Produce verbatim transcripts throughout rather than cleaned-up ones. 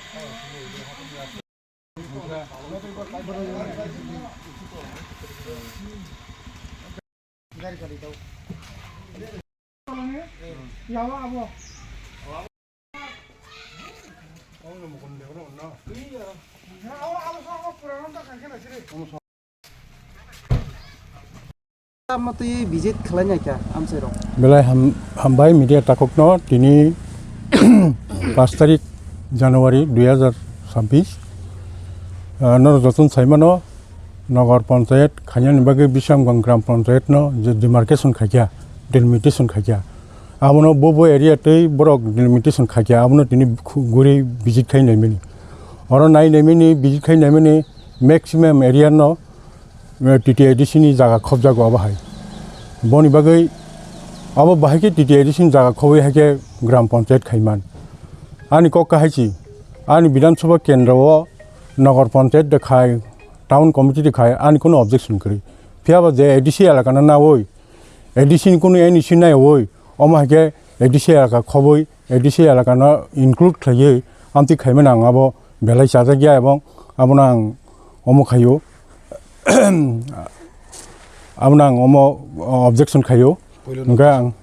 Tamo twi visit khlai nai kha amchairok. Belai ham-, hambai media takhukno tini pash tarik January dui hazar sabbish. Ah, norok jotono saimano Nagar Panchayat khainani bagwi Bisramganj Gram Panchayat no je demarcation khaikha, delimitation khaikha. Abono bo bo area twi borok delimitation khaikha, abono tini khu-, guri visit khai naimani. Oro nai naimani, visit khai naimani maximum area no eh, T T A D C ni jaga khobjago abo hai. Boni bagwi abo bahai khe T T A D C ni jaga khobwi hai khe Gram Panchayat khaiman. Ani kok kahai si, ani Bidhan Sabha kendro o Nagar Panchayat de khai, Town Committee de khai, ani kunu objection kwrwi. Phiya ba je A D C elaka no nawi, A D C ni kunu N O C naiwi, omo hai khe A D C elaka khobwi, A D C elaka no include khlaiwi amtwi khaimani ang abo belai chajak ya, ebong abono ang omo khaio, abono ang omo objection khaio. Puila hwnkhe ang,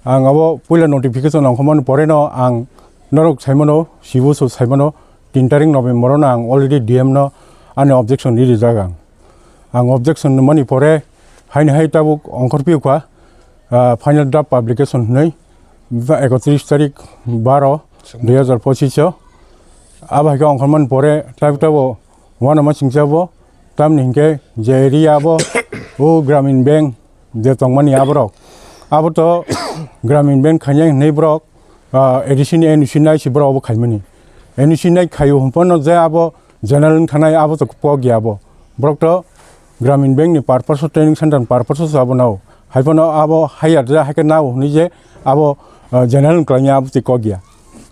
ang abo puila notification ongkhormani pore no ang norok saimano, sibo so saimano, tin tarik November no ang already D M no ani objection ri rijak ang. Ang objection mani pore haini hai tabuk ongkhor piyokha, ah, final draft publication hwnwi, ekotris tarik baro dui hazar pochish o. Abo hai khe ongkhormani pore tabuk tabuk uanama singsa bo, tamni hinkhe je area abo o Gramin Bank je tongmani aborok, abo to Gramin Bank khainai hwnwi borok, ah, A D C ni N O C nai si borok abo khaimani. N O C nai khaio hwnphano je abo general wngkha nai abo to kok ya abo. Borok to Gramin Bank ni purpose o training center ni purpose o abo nao. Hai phano abo hire je hai khe nao hwnwi je abo, ah, general wngkha ya abo twi kok ya.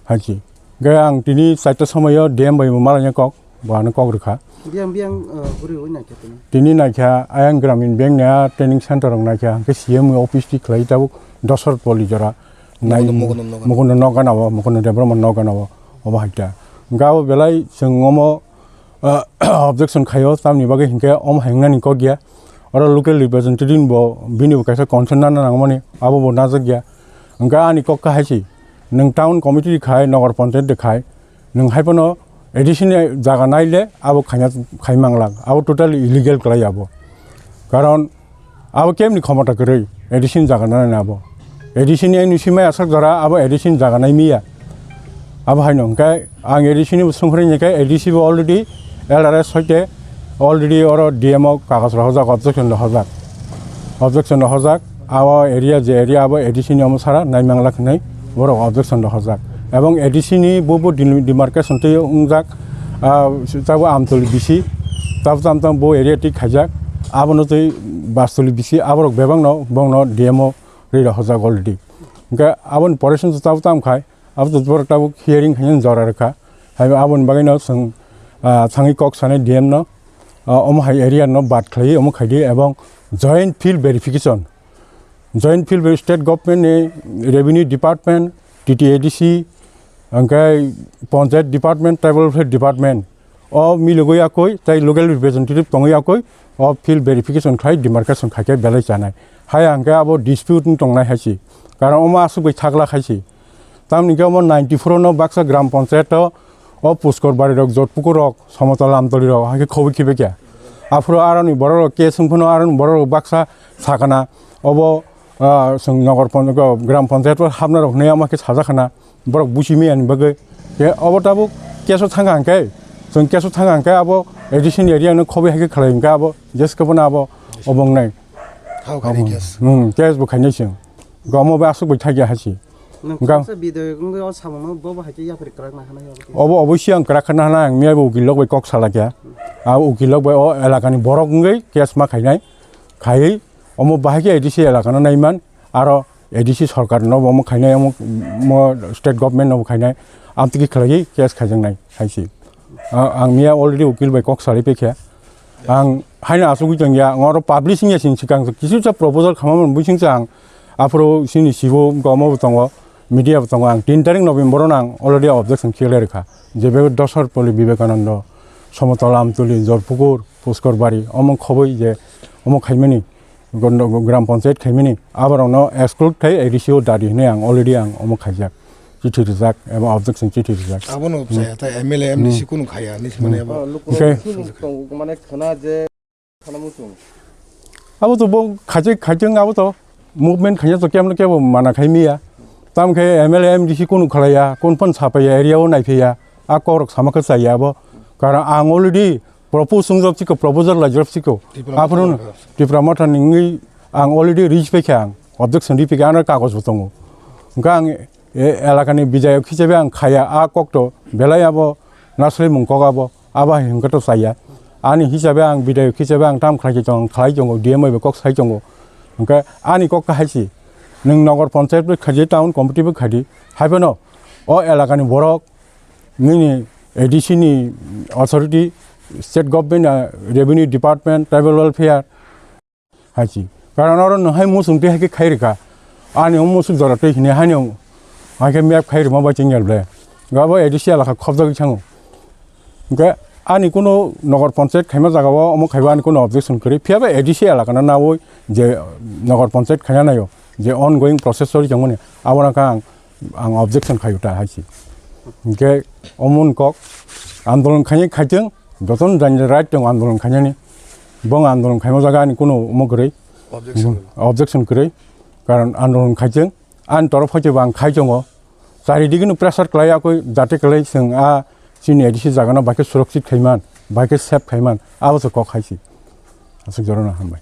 Hai se. Hwnkhe ang tini chaita somoi o D M bai bo malai ya kok. Bo ano kok rwkha. Biyang, biyang, uh, guri oi naikha tini. Tini naikha, ayang Gramin Bank ni a training center rok naikha, hwnkhe C M office ti khlai tabuk Dosor Poli jora. Nai Mukunda, Mukunda nok. Mukunda nok gana o, Mukunda Debbarma nok gana o, obo hai ta. Hwnkhe abo belai chwng omo, uh, objection khaio, tamni bagwi hinkhe omo hai wngnani kok ya. Oro local representative bo bini bo kaisa concern nana nangmani, abo bo najak ya. Hwnkhe ani kok kahai se, nwng town committee de khai, Nagar Panchayat de khai, nwng hai phano A D C ni jaga nai le abo khaina, khai manglak. Abo totally illegal kwlai abo. Karon abo kemni khomota kwrwi A D C ni jaga nai abo. A D C ni N O C mai aswk jora abo A D C ni jaga nai miya. Abo haino hwnkhe ang A D C ni bo songkhorwi nai khe A D C bo already L R S hoite already oro D M o kagoj rohorjak, objection rohorjak. Objection rohorjak. Abo area je area abo A D C ni omo sara naimanglak hinwi borok objection rohorjak. Ebong A D C ni bo bo dim-, demarcation twi wngjak, ah, tabo Amtoli B C, tabo tamo tamo bo area twi khaijak, abono twi Bastoli B C, aborok bebakno bongno D M o rwi rohorjak already. Hwnkhe aboni pore song tabo tamo khai, abo to borok tabuk hearing khaina jora rwkha. Hai aboni bagwino chwng, ah, thangwi kok sanai D M no, ah, omo hai area no bad khlaiwi omo khaidi ebong joint field verification. Joint field ver-, state government ni revenue department, T T A D C, hwnkhe panchayat department, tribal welfare department, o milogwi yakwi tei local representative tongwi yakwi o field verification khlai demarcation khaikhe belai chanai. Hai hwnkhe abo dispute wng tongnai hai se. Karon omo aswk bai thakla khai se. Tamni hwnkhe omo ninety four no baksa gram panchayat o, o Puskor Bari rok, Jotpukur rok, Somotol Amtoli rok, hai khe khobwi khibai kha. Aphuru aroni borok rok case wng phano aroni borok rok baksa sakana. Obo, ah, chwng Nagar Pon-, gram panchayat o hapna rok hinwi ama khe sajak khana. Borok buchi maya ni bagwi. Khe obo tabuk case o thang kha hwnkhe, chwng case o thang kha hwnkhe abo A D C ni area no khobwi hai khe khlai hwnkhe abo jeske bono abo obo wngnai. Hao khainai case. Hmm, case bo khainai chwng. Omo bai aswk bai thakya hai se. Nwng Ga- kisa video wngwi o samungno bobo hai khe yapri kwrak na hwnwi abo khe. Obo obosi ang kwrak khna hwnwi ang miyabo ukil rok bai kok salakya. A ukil rok bai o elakani borok wngwi case ma khainai. Khaiwi omo bahai khe A D C elakano naiman, aro A D C sorkar no bo omo khainai, omo, omo state government no bo khainai. Amtwkhe khlaiwi case khaijaknai hai se. A-, ang miya already ukil bai kok salai paikha. Ang haino asugwi tongya, ang oro publish wngya sini swkang kisu cha proposal khamamani bising cha ang aphuru sini sibo wngkha omo bo tongo, media bo tongo, ang tin tarik November no ang already objection khe lai rwkha, je be Dosar Poli Vivekananda, Somotol Amtuli, Jorpukur, Puskor Bari, omo khoboi je omo khaimani, gondo-, gram panchayat khaimani, aborokno exclude khai A D C o dadi hinwi ang already ang omo khaijak, chithi rijak, eba objection chithi rijak. Abono chaya ta M L A, M D C kunu khaya, ni simani abo. Hwnkhe abo to bo khaijak, khaijak abo to movement khaijak to kemno kebo mana khaimiya. Tamkhe M L A, M D C kunu khlaiya, kun phan sapaiya, area o naiphiya, a kokrok sama khe chaya abo. Karon ang already propose swngjak chiko, proposal laijak chiko. Tipra Aphuru Motha. Tipra Motha ni wngwi ang already reach paikha ang, objection ripaikha, ano kagoj bo tongo. Hwnkhe ang e elakani bidayok hisabe ang khaya, a kokto belai abo naslemung kok abo, abo hai hwnkhe to chaya. Ani hisabe ang bidayok hisabe ang tam khlai tongo, khlai tongo, D M bai bai kok sai tongo. Hwnkhe ani kok kahai si, nwng Nogor Panchayat bai khaidi, town committee bai khaidi, haiphano o elakani borok nini A D C ni authority, state government, ah, revenue department, tribal welfare hai si. Karon oro nwng hai muchung twi hai khe khai rwkha. Ani o muchung jora twi hini haino hai khe map khai rwma bai chengya le. Gabo A D C elaka khobjagwi thango. Hwnkhe ani kuno Nogor Panchayat khaima jagao omo khaiba ani kuno objection kwrwi. Phiyaba A D C elakano naui je Nogor Panchayat khaina naio, je ongoing process choli tongmani, abono khe ang, ang objection khaio ta hai si. Hwnkhe omo wng kok andolon khainai khaitwng, jotono jani right tongo andolon khainani. Bo wng andolon khaima jaga ani kuno omo kwrwi. Objection. Objection kwrwi. Karon andolon khaitwng, ani torof hoite bo ang khai tongo. Charidikeno pressure khlai yakwi jate kwlai chwng a chini A D C jagano bai khe surakshit khaiman, bai khe safe khaiman, abo se kok hai si. Aswk jorano hambai.